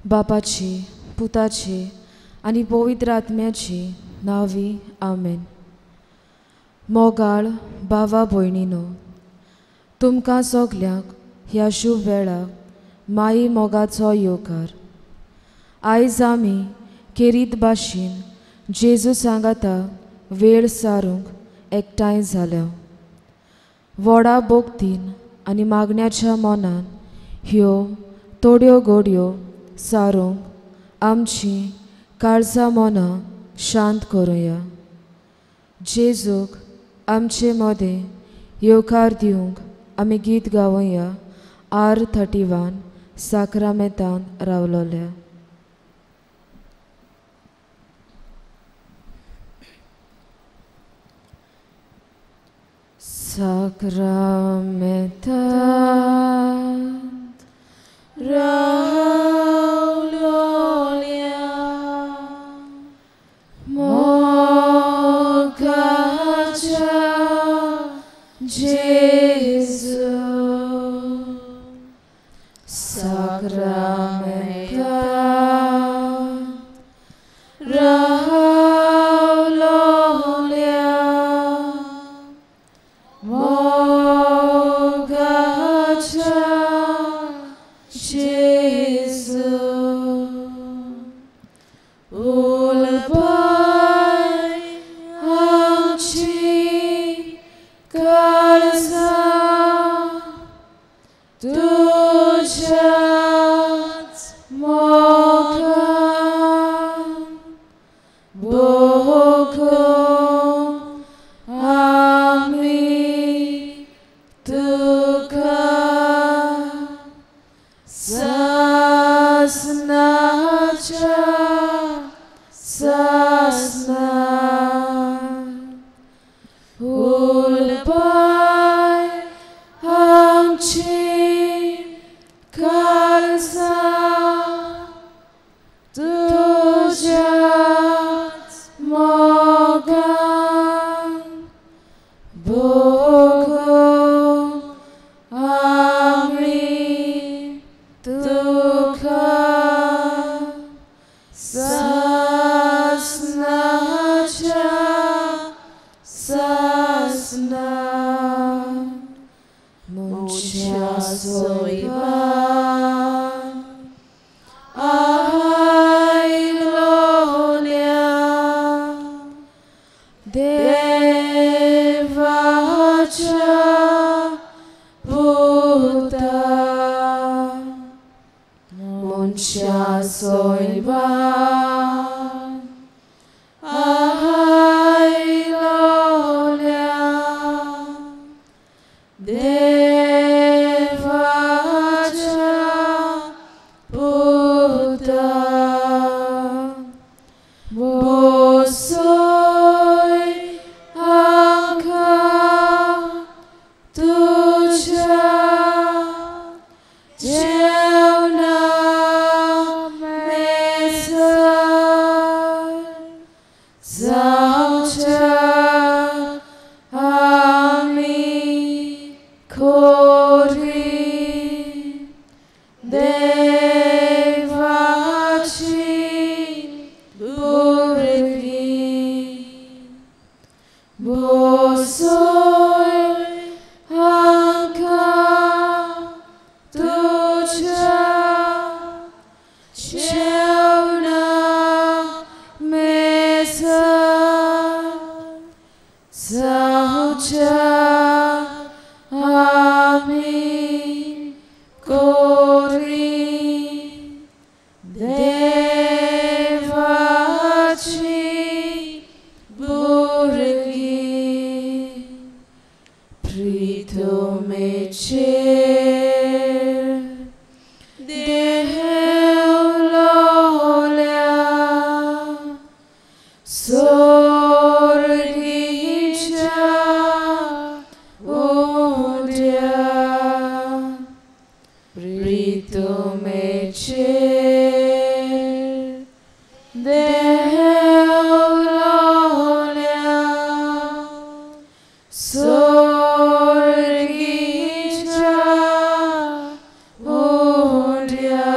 बापाची पुताची आनी पवित्र आत्म्याची नांवी आमेन. मोगाळ भावा भयणीनो, तुमकां सगल्यांक ह्या शुभ वेळाक माई मोगाचो येवकार. आयज आमी केरीत भाशेन जेजू सांगाता वेळ सारूंक एकठांय जाल्या. व्हडा भक्तीन आनी मागण्याच्या मनान ह्यो थोड्यो घडयो सारूंक आमची काळजा मनां शांत करुया. जेजूक आमचे मदें येवकार दिवंक आमी गीत गावया R31 साक्रामेंतान रावलोल्या. साक्रामेंतान रावलोल्या मोगाच्या जेजू साक्रामेंतान रावलोल्या मोगाच्या जेजू उलपाय आमची काळजां तुज्याच मोगान भोगूंक आमी तुका सासनाच्या सासना. उलपाय आमची काळजां तुज्याच मोगान भोगूंक आमी तुका सासनाच्या सासना. मनशा सोयपान आयलोल्या देवाच्या पुता, मनशा सोयपान आयलोल्या देवाच्या पुता, बसय आमकां तुज्या जेवणा मेजार जावच्या आमी खोरी देवाची भुरगीं. बसय आमकां तुज्या जेवणा मेजार जावच्या आमी कोरी देवाची भुरगीं. प्रितमेचेर देवलोल्या सोर्गीच्या उद्या, प्रितमेचेर देवलोल्या सोर्गीच्या उद्या.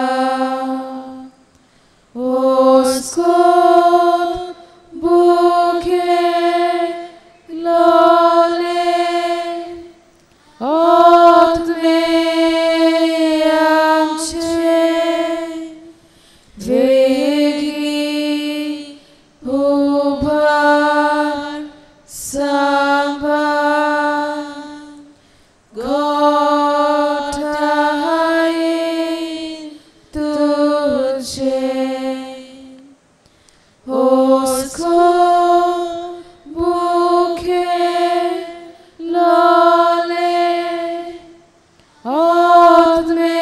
गोठाय तुझे उसको भूखे लोले आत्मे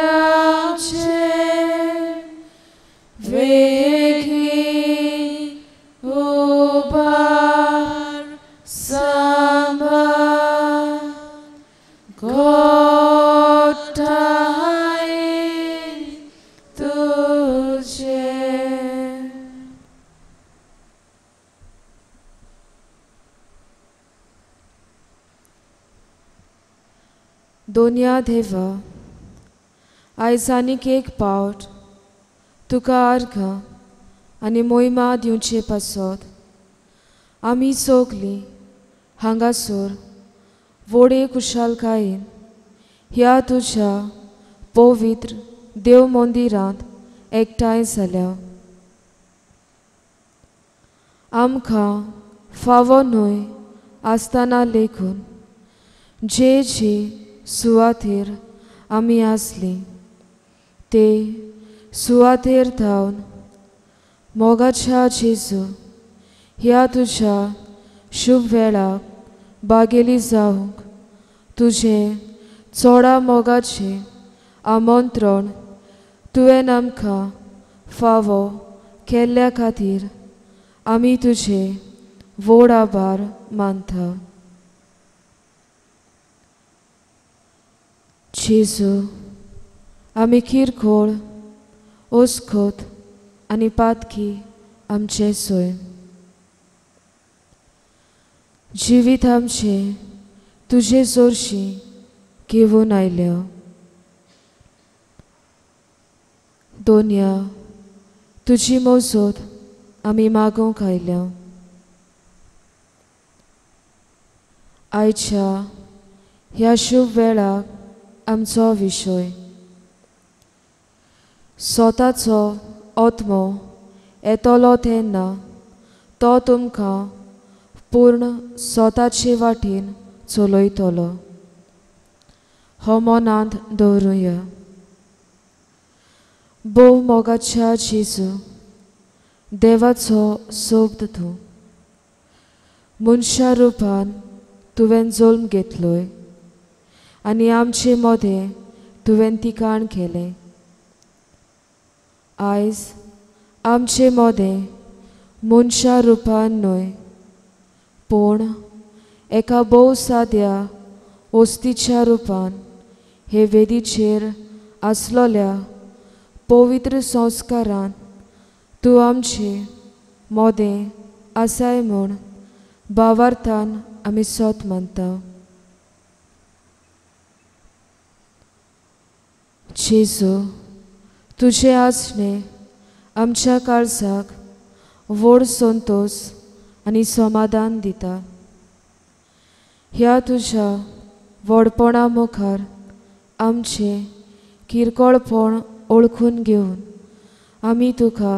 आमचे वेगी उबार सांबार गोठाय तुझे. दोनया देवा, आयज आनीक एक पावट तुका अर्घां आनी मोहिमा दिवचे पासत आमी सगलीं हांगासर व्हडे खुशालकायेन ह्या तुज्या पवित्र देव मंदिरांत एकठांय जाल्या. आमकां फावो न्हय आसतना लेखून जे जे सुवातेर आमी आसली ते सुवातेर धावन मोगाच्या जेजू ह्या तुज्या शुभ वेळाक बागेली जावंक तुजें चोडा मोगाचें आमंत्रण तुवें आमकां फावो केल्ल्या खातीर आमी तुजे व्हड आभार मानता. जेजू, आमी किरकोळ ओस्कोत आनी पातकी आमचें सोय जिवीत आमचें तुजे जोरशी घेवन आयल्या. दोनया, तुजी मजत आमी मागूंक आयल्या. आयच्या ह्या शुभ वेळाक आमचो विशय स्वताचो आत्मो येतलो तेन्ना तो तुमकां पूर्ण स्वताचे वाटेन चलयतलो हो मनांत दवरुया. भोव मोगाच्या जेजू, देवाचो सोब्द तूं मनशा रुपान तुवें जल्म घेतलोय आनी आमचे मदें तुवें तिकाण केलें. आयज आमचे मदें मनशा रुपान न्हय पूण एका भोव साद्या वस्तीच्या रुपान हे वेदीचेर आसलोल्या पवित्र संस्कारान तूं आमचे मोदें आसाय म्हूण भावार्थान आमी सोत मानता. जेजू, तुजें आसणें आमच्या काळजाक व्हड संतोश आनी समाधान दिता. ह्या तुज्या व्हडपणा मुखार आमचें किरकोळपण ओळखून घेवन आमी तुका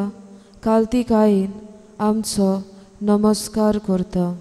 कालतिकायेन आमचो नमस्कार करता.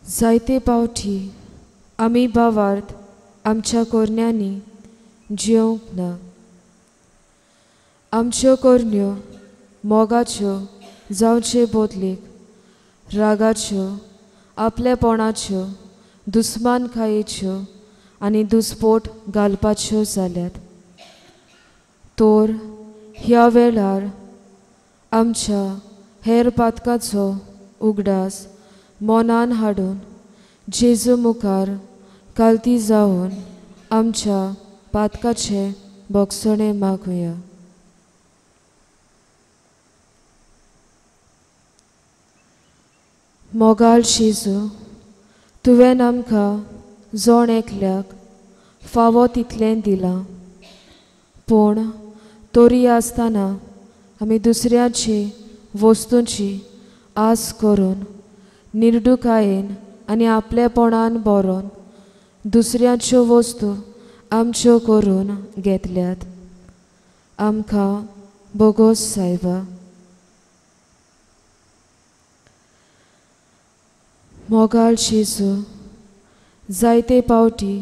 जायते पावटी आमी भावार्थ आमच्या कोरण्यांनी जिवंक ना. आमच्यो कोरण्यो मोगाच्यो जावचे बदलेक रागाच्यो, आपलेपणाच्यो, दुस्मानकायेच्यो आनी दुस्पोट घालपाच्यो जाल्यात. तर ह्या वेळार आमच्या हेर पातकाचो उगडास मनान हाडून जेजू मुखार कालती जावन आमच्या पातकाचें भोगसणें मागुया. मोगाळ जेजू, तुवें आमकां जण एकल्याक फावो तितलें दिलां, पूण तरी आसतना आमी दुसऱ्याची वस्तूंची आस करून निर्डुकायेन आनी आपलेपणान बरोवन दुसऱ्याच्यो वस्तू आमच्यो करून घेतल्यात. आमकां बोगोस सायबा. मोगाळ जेजू, जायते पावटी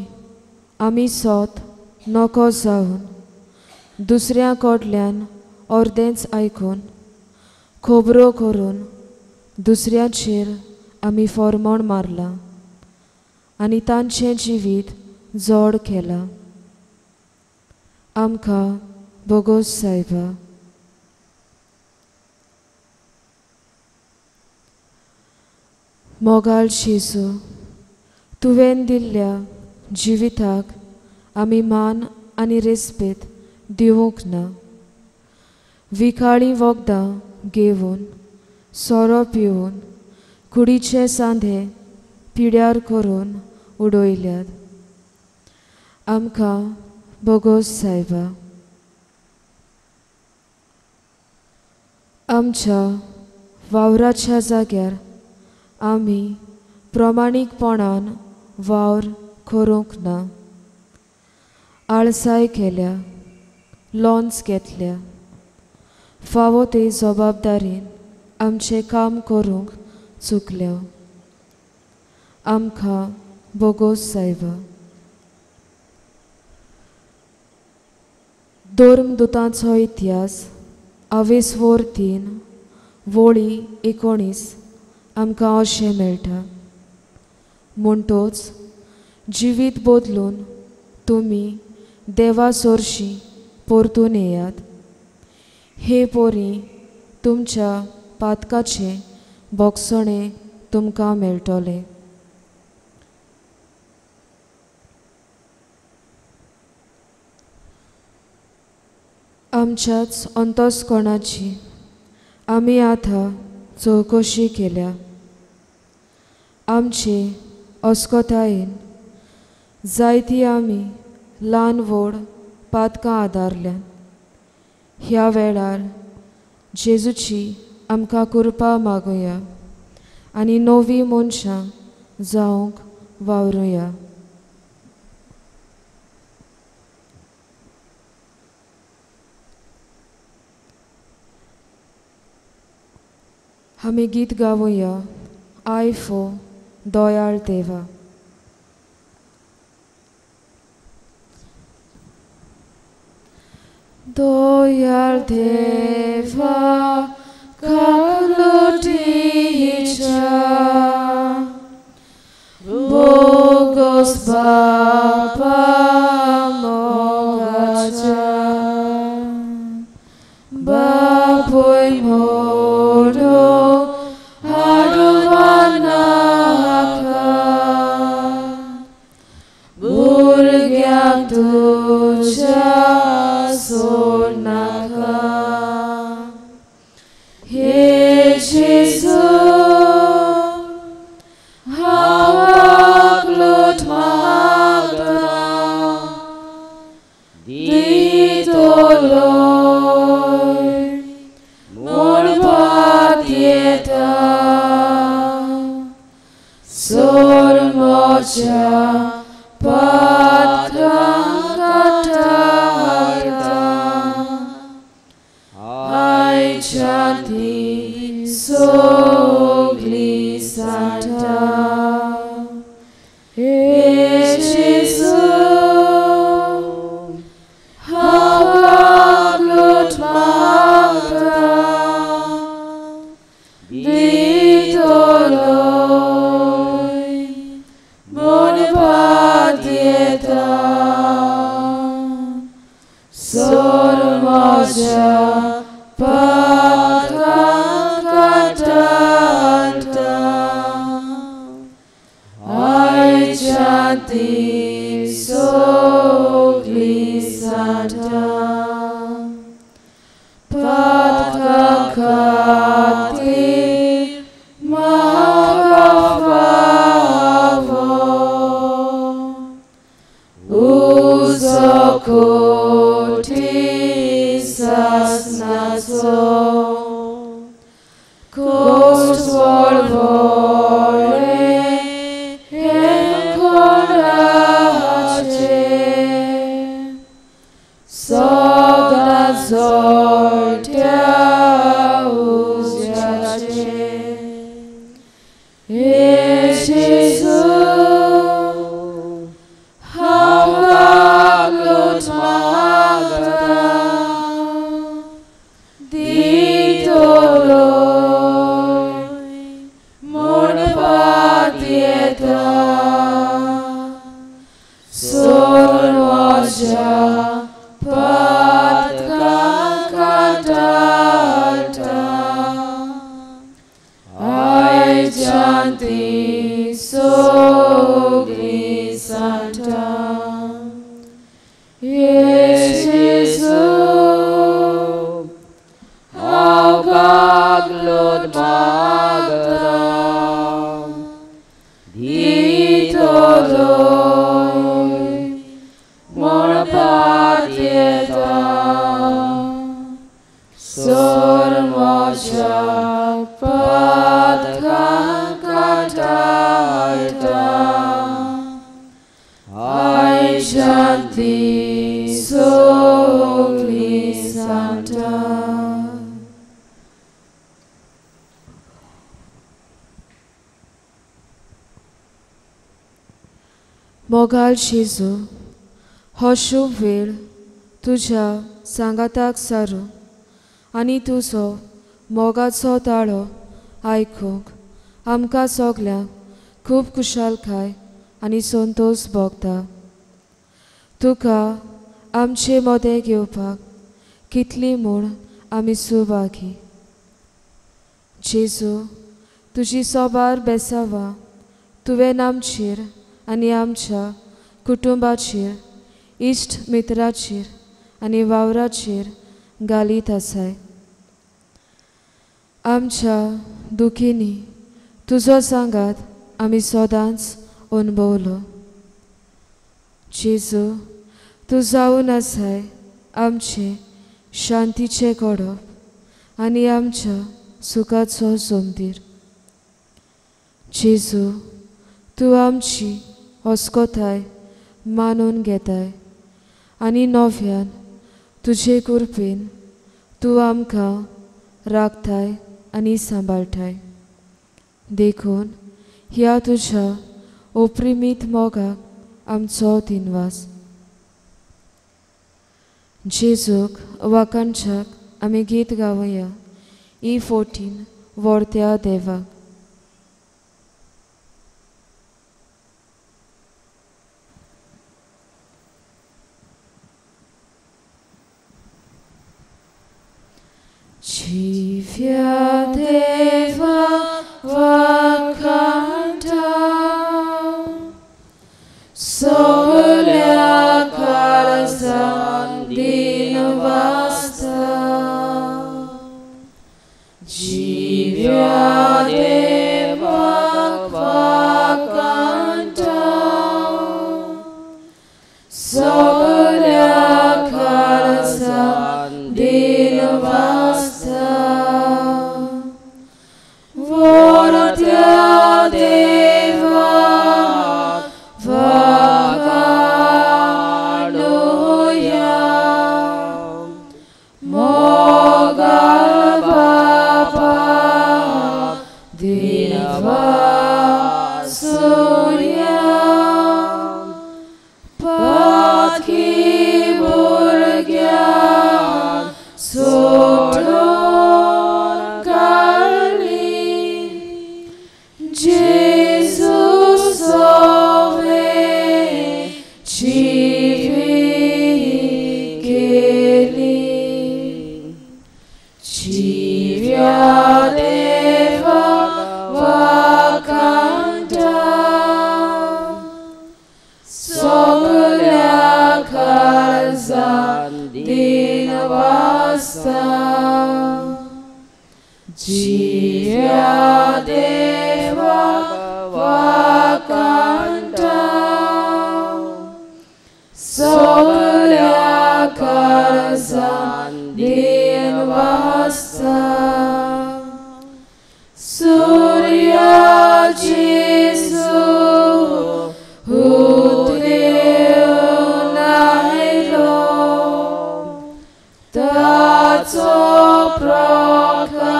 आमी सोत नको जावन दुसऱ्या कडल्यान अर्देंच आयकून खबरो करून दुसऱ्याचेर आमी फॉर्मोण मारलां आनी तांचें जिवीत जड केलां. आमकां बोगोस सायबा. मोगाळ जेजू, तुवें दिल्ल्या जिविताक आमी मान आनी रेस्पेद दिवंक ना. विखाळी वखदां घेवन, सोरो पिवन, कुडीचे सांधे पिड्यार करून उडयल्यात. आमकां बोगोस सायबा. आमच्या वावराच्या जाग्यार आमी प्रमाणीकपणान वावर करूंक ना. आळसाय केल्या, लोन्स घेतल्या, फावो ते जबाबदारीन आमचें काम करूंक चुकल्या. आमकां बोगोस सायबा. धर्मदुतांचो इतिहास आवेसवोर 3 वळी 19 आमकां अशें मेळटा. म्हणटोच जिवीत बदलून तुमी देवा सोरशी परतून येयात. हे पोरी तुमच्या पातकाचें भोगसणें तुमकां मेळटलें. आमच्याच अंतस्करणाची आमी आतां चवकशी केल्या. आमचे अस्कतायेन जायती आमी ल्हान व्हड पातकां आदारल्यात. ह्या वेळार जेजूची आमकां कृपा मागुया आनी नवी मनशां जावंक वावरुया. आमी गीत गावया I फो दयाळ देवा. दयाळ देवा काकलुटीच्या बोगोस बापा मोगाच्या बापूय मोडो हाडवानाका भुरग्यांक तुज्या सोडनाका. हे जेजू हांव आकलूट मागतां दितलोय म्हणपाक येता सोड म्हज्या पातकां काडटा आयच्या ती सगली सांडटा. हे जेजू हांव आकलूट मागतां दितलोय म्हणपाक येता सोड म्हज्या पातकां काडटा आयच्या ती सगली सांता पातका खातीर म्हाका फावो उजो कोटी सासनाचो कोश वळवळे हें कोणाचें सदां जोडट्या उज्याचें. हे जेजू हांव वागलोच मागता दितलो म्हूण पातयेता सोड म्हज्या पातकां काडटा आयच्यान ती सगळीं सांता. हे जेजू हांव वागलोच मागता दितलो म्हूण पातयेता सोड म्हज्या पातकां काडटा आयच्यान ती सगळीं सांता. मोगाळ जेजू, हो शुभ वेळ तुज्या सांगाताक सारूं आनी तुजो मोगाचो ताळो आयकूंक आमकां सगल्यांक खूब खुशालकाय आनी संतोश भोगता. तुका आमचे मदें घेवपाक कितली म्हूण आमी सुभागी. जेजू, तुजी सोबार बेसावां तुवें आमचेर आनी आमच्या कुटुंबाचेर, इश्ट मित्राचेर आनी वावराचेर घालीत आसाय. आमच्या दुखींनी तुजो सांगात आमी सदांच अणभवलो. जेजू, तूं जावन आसाय आमचें शांतीचें कोडप आनी आमच्या सुखाचो जोमदीर. जेजू, तूं आमची अस्कोताय मानून घेताय आनी नव्यान तुजे कृपेन तूं आमकां राखताय आनी सांबाळटाय. देखून ह्या तुज्या ओप्रिमीत मोगाक आमचो दिनवास. जेजूक वाखाणच्याक आमी गीत गावया E14 व्हरत्या देवाक. जिव्या देवा वाखाणटा सगल्या काळजान दिनवासता. जिव्या देवा वाखाणटा सगल्या काळजान दिनवासता. दिन वासता जिव्या देवा वाकांता सगळ्या काळजान दिन वासता सूर्या जेजू उदेवन आयलो ताचो प्रकाश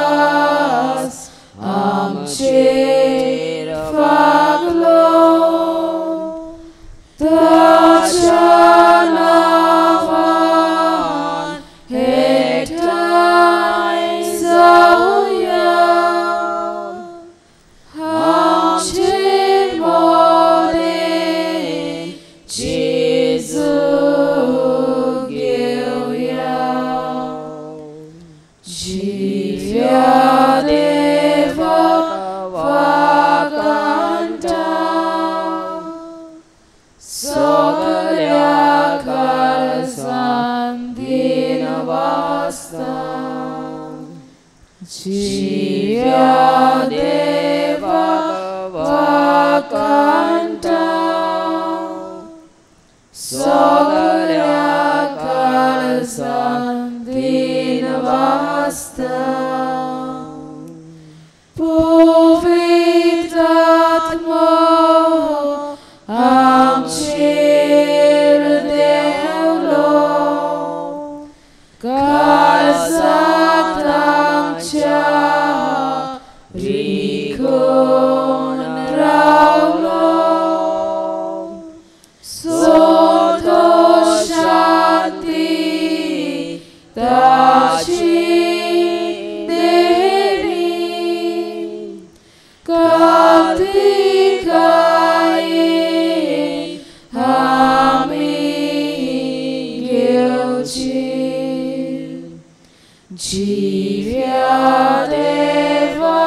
आमचेर फागलो ताच्या नांवान एकठांय जावया आमचे मोदें जेजू घेवया जिव्या देवा वाकांता सगळ्या काळजान दिन वासता जिव्या देवा वाकांता सगळ्या काळजान दिन वासता पवित्र आत्मो आमचेर देंवलो काळजांत आमच्या रिगून रावलो सोदो शांती ताची देणी कार्तिकाये आमी घेवची जिव्या देवा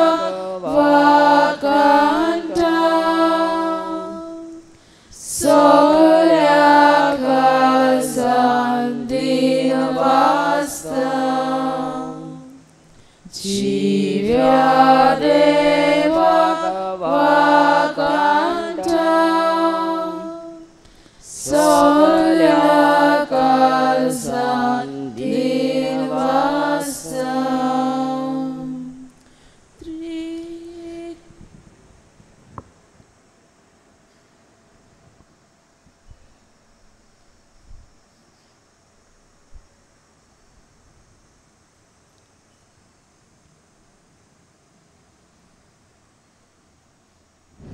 वाकांता सगळ्या काळजान दिन वासता जिव्या देवा वाकांता सगळ्या काळजान दिन वासता.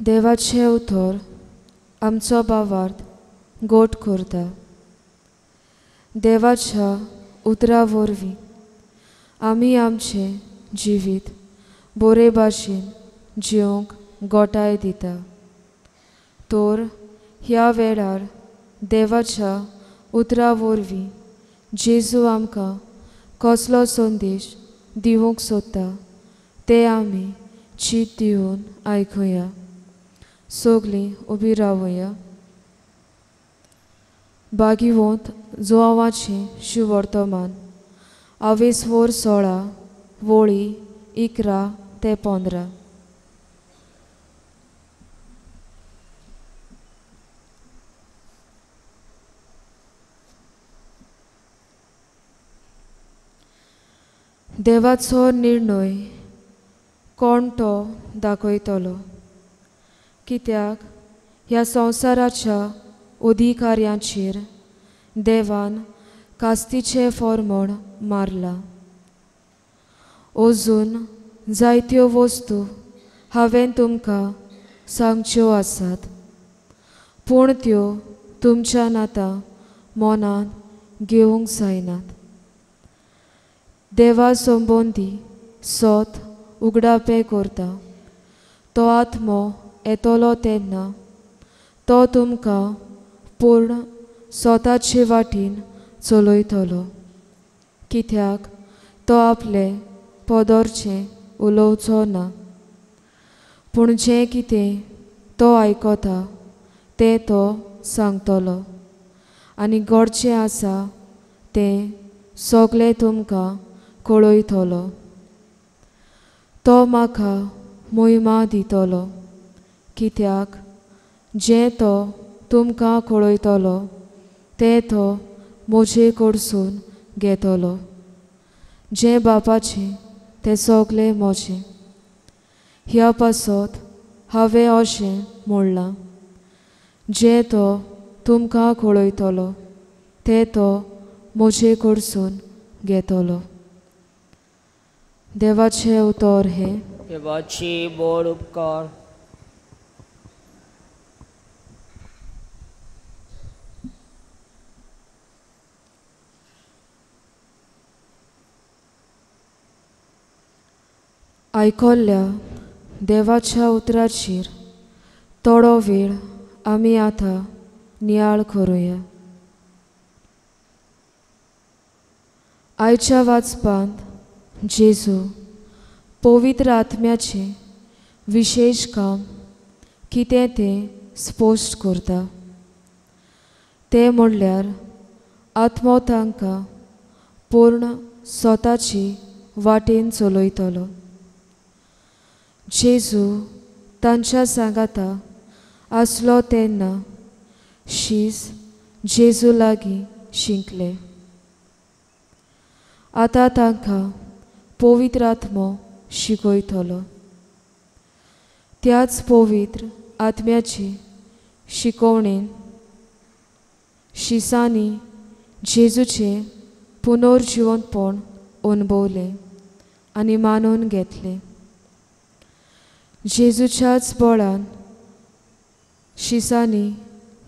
देवाचें उतर आमचो भावार्थ गोट करता. देवाच्या उतरा वरवीं आमी आमचें जिवीत बरे भाशेन जिवंक गोटाय दिता. तर ह्या वेळार देवाच्या उतरा वरवीं जेजू आमकां कसलो संदेश दिवंक सोदता तें आमी चीत दिवन आयकुया. सगलीं उबी रावया. बागिवंत जुआंवाचें शिवर्तमान आवेसवोर 16 वळी 11 ते 15. देवाचो निर्णय कोण तो दाखयतलो, कित्याक ह्या संवसाराच्या अधिकाऱ्यांचेर देवान कास्तीचें फॉर्मण मारलां. अजून जायत्यो वस्तू हांवें तुमकां सांगच्यो आसात, पूण त्यो तुमच्यान आतां मनांत घेवंक जायनात. देवा संबंदी सत उगडापें करता तो आत्मो येतलो तेन्ना तो तुमकां पूर्ण स्वताचे वाटेन चलयतलो, कित्याक तो आपले पदरचें उलोवचो ना, पूण जें कितें तो आयकता तें तो सांगतलो आनी घडचें आसा तें सगळें तुमकां कळयतलो. तो म्हाका मोहिमा दितलो, कित्याक जें तो तुमकां कळयतलो तें तो म्हजे कडसून घेतलो. जें बापाचें तें सगळें म्हजें. ह्या पासत हांवें अशें म्हणलां, जें तो तुमकां कळयतलो तें तो म्हजे कडसून घेतलो. देवाचें उतर हें. देवाची बोड उपकार. आयकल्ल्या देवाच्या उतराचेर थोडो वेळ आमी आतां नियाळ करुया. आयच्या वाचपांत जेजू पवित्र आत्म्याचें विशेश काम कितें तें स्पश्ट करता. तें म्हणल्यार आत्मो तांकां पूर्ण स्वताची वाटेन चलयतलो. जेजू तांच्या सांगाता आसलो तेन्ना शीस जेजू लागीं शिंकले. आतां तांकां पवित्र आत्मो शिकयतलो. त्याच पवित्र आत्म्याची शिकोवणेन शिसांनी जेजूचें पुनर्जिवंतपण अणभवलें आनी मानून घेतलें. जेजूच्याच बळान शिसांनी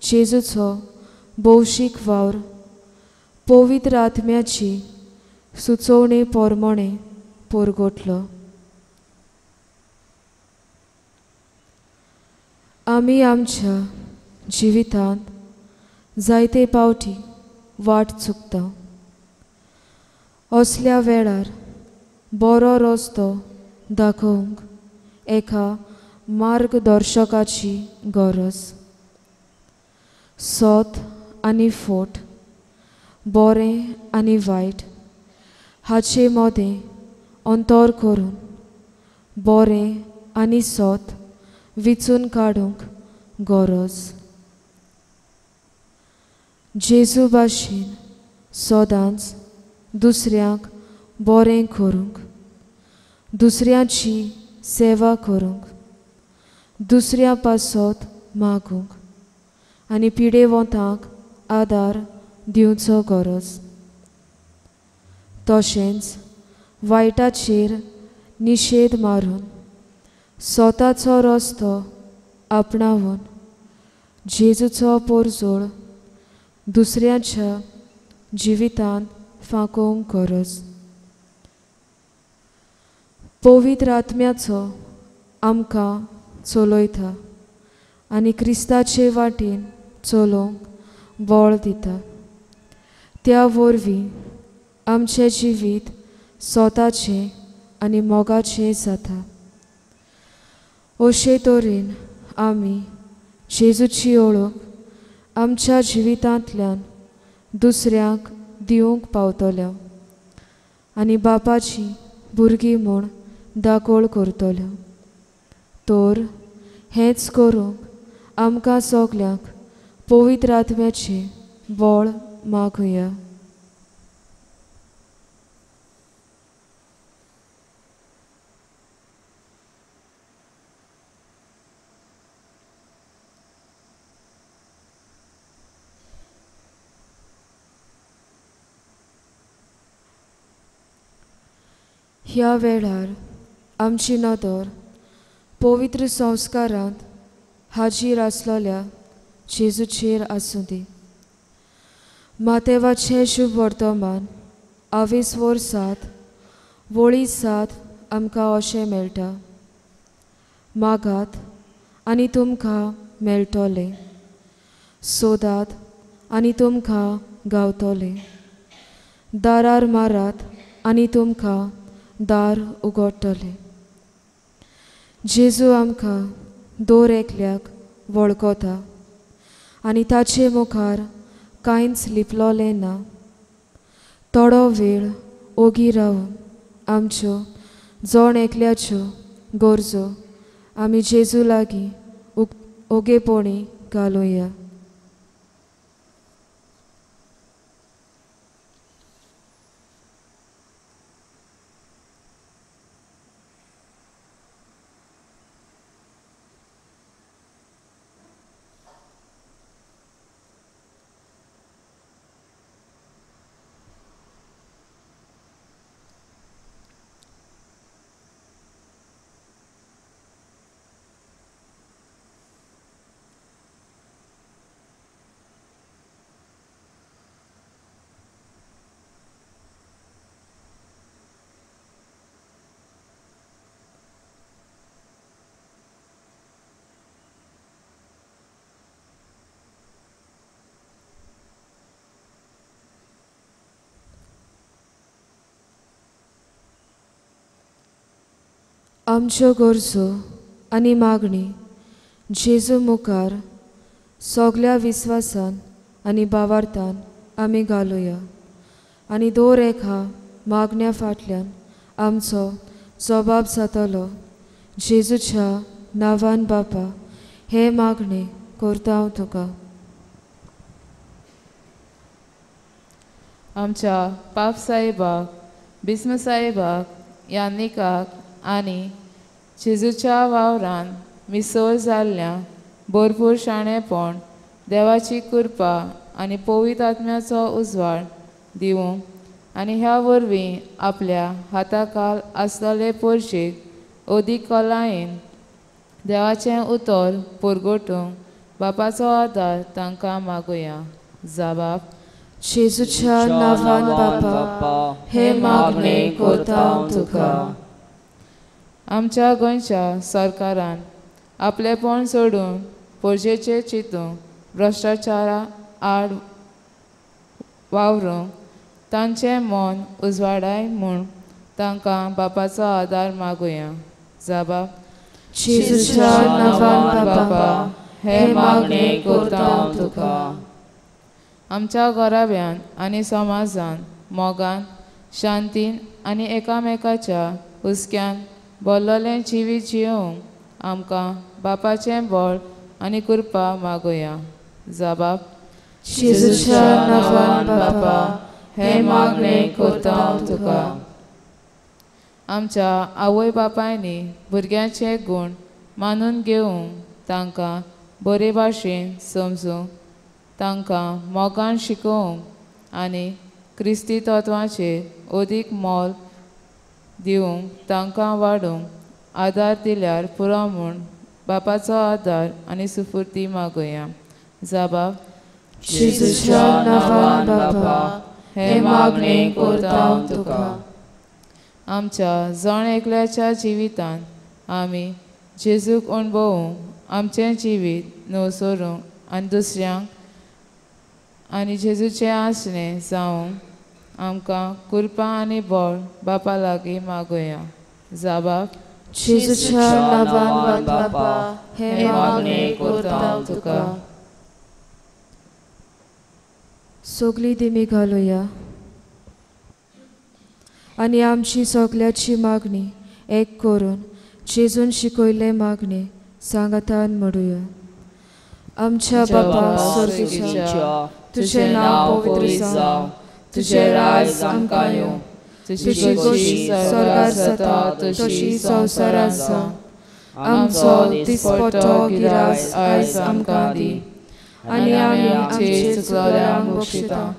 जेजूचो भौशीक वावर पवित्र आत्म्याची सुचोवणे प्रमाणे परगटलो. आमी आमच्या जिवितांत जायते पावटी वाट चुकता. असल्या वेळार बरो रस्तो दाखोवंक एका मार्गदर्शकाची गरज. सत आनी फोट, बरें आनी वायट हाचे मदें अंतर करून बरें आनी सत विचून काडूंक गरज. जेजू भाशेन सदांच दुसऱ्यांक बरें करूंक, दुसऱ्यांची सेवा करूंक, दुसऱ्या पासत मागूंक आनी पिडेवंतांक आदार दिवचो गरज. तशेंच वायटाचेर निशेध मारून स्वताचो रस्तो आपणावन जेजूचो पोरजोळ दुसऱ्यांच्या जिवितांत फांकोवंक गरज. पवित्र आत्म्याचो आमकां चलयता आनी क्रिस्ताचे वाटेन चलोवंक बळ दिता. त्या वरवीं आमचें जिवीत स्वताचें आनी मोगाचें जाता. अशे तरेन आमी जेजूची वळख आमच्या जिवितांतल्यान दुसऱ्यांक दिवंक पावतले आनी बापाची भुरगीं म्हूण दाखोळ करतले. तर हेंच करूंक आमकां सगल्यांक पवित्र आत्म्याचें बळ मागुया. ह्या वेळार आमची नदर पवित्र संस्कारांत हाजीर आसलेल्या जेजूचेर आसूं दी. मातेवाचें शुभ वर्तमान आवेसवर 7 वळी 7 आमकां अशें मेळटा. मागात आनी तुमकां मेळटलें, सोदात आनी तुमकां गावतलें, दारार मारात आनी तुमकां दार उगडटलें. जेजू आमकां दर एकल्याक वळखता आनी ताचे मुखार कांयच लिपलोलें ना. थोडो वेळ ओगी रावन आमच्यो जण एकल्याच्यो गरजो आमी जेजू लागीं ओगेपणी घालुया. आमच्यो गरजो आनी मागणी जेजू मुखार सगल्या विस्वासान आनी भावार्थान आमी घालुया आनी दर एका मागण्या फाटल्यान आमचो जबाब जातलो. जेजूच्या नांवान बापा हे मागणे करता हांव तुका. आमच्या पाप साहेबाक, बिस्म साहेबाक, यानिकाक आनी जेजूच्या वावरान मिसळ जाल्ल्या भरपूर शाणेपण, देवाची कृपा आनी पवित्र आत्म्याचो उजवाड दिवंक आनी ह्या वरवीं आपल्या हाताखाल आसलेले पोरशेक अदीक खोलायेन देवाचें उतर परगटूंक बापाचो आदार तांकां मागुया. जाबाब जेजूच्या नांवान बापा हे मागणे करता तुका. आमच्या गोंयच्या सरकारान आपलेपण सोडून पोरजेचें चिंतूंक, भ्रश्टाचारा आड वावरूंक तांचें मन उजवाडाय म्हूण तांकां बापाचो आदार मागुया. जाबाब जेजूच्या नांवान बापा हे मागणे करता तुका. आमच्या घराब्यान आनी समाजान मोगान, शांतीन आनी एकामेकाच्या हुस्क्यान बोल्लोलें जिवीत जियोवंक आमकां बापाचें बळ आनी कृपा मागुया. जाबाब जेजूच्या नांवान बापा हे मागणे करता तुका. आमच्या आवय बापायनी भुरग्यांचे गूण मानून घेवंक, तांकां बरे भाशेन समजूंक, तांकां मोगान शिकोवंक आनी क्रिस्ती तत्वाचेर अदीक मोल दिवंक तांकां वाडूंक आदार दिल्यार पुरो म्हूण बापाचो आदार आनी सुफुर्ती मागुया. जाबाब जेजूच्या नांवान बापा हे मागणे करता तुका. आमच्या जण एकल्याच्या जिवितान आमी जेजूक अणभवूंक, आमचें जिवीत नवसरूंक आनी दुसऱ्यांक आनी जेजूचें आसणें जावंक आमकां कृपा आनी बळ बापा लागीं मागुया. जाबाब जेजूच्या नांवान बापा हे मागणे करता तुका. सगली दिमी घालुया आनी आमची सगल्याची मागणी एक करून जेजून शिकयल्ले मागणे सांगातान म्हणुया. आमच्या बापा स्वर्गाच्या, तुझें नांव पवित्र जावं, तुझें राज आमकां येवं, तुजी खोशी स्वर्गार जाता तशी संवसारांत जावं. आमचो दिसपट्टो गिरास आयज आमकां दी आनी आमी आमचे चुकलोल्यांक बक्षिता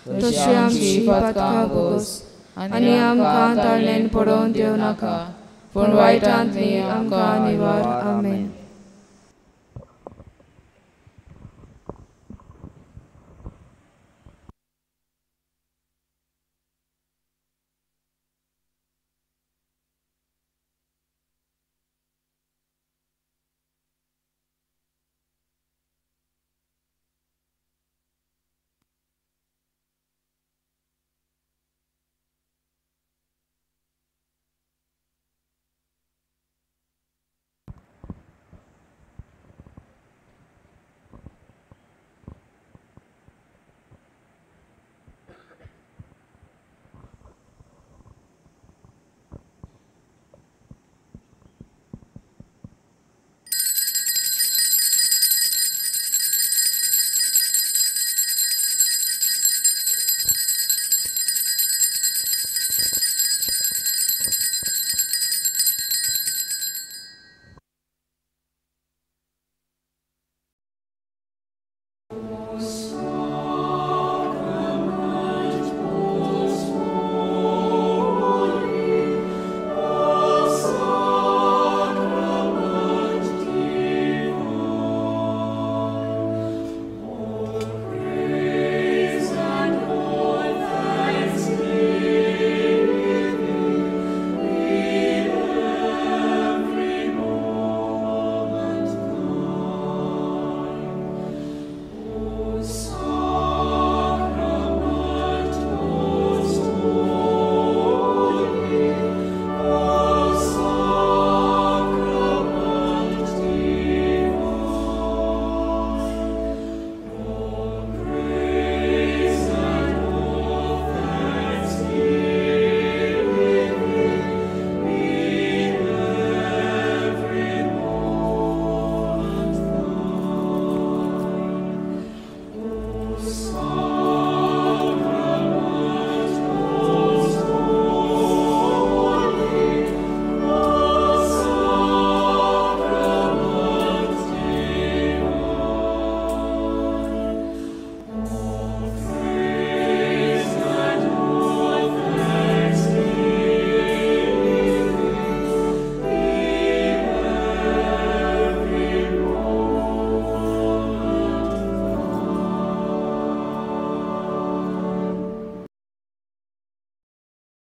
तशी आमची पातकां भोगोस आनी आमकां ताळणेन पडोवन दिवं नाका, पूण वायटांतली आमकां निवार. आमेन.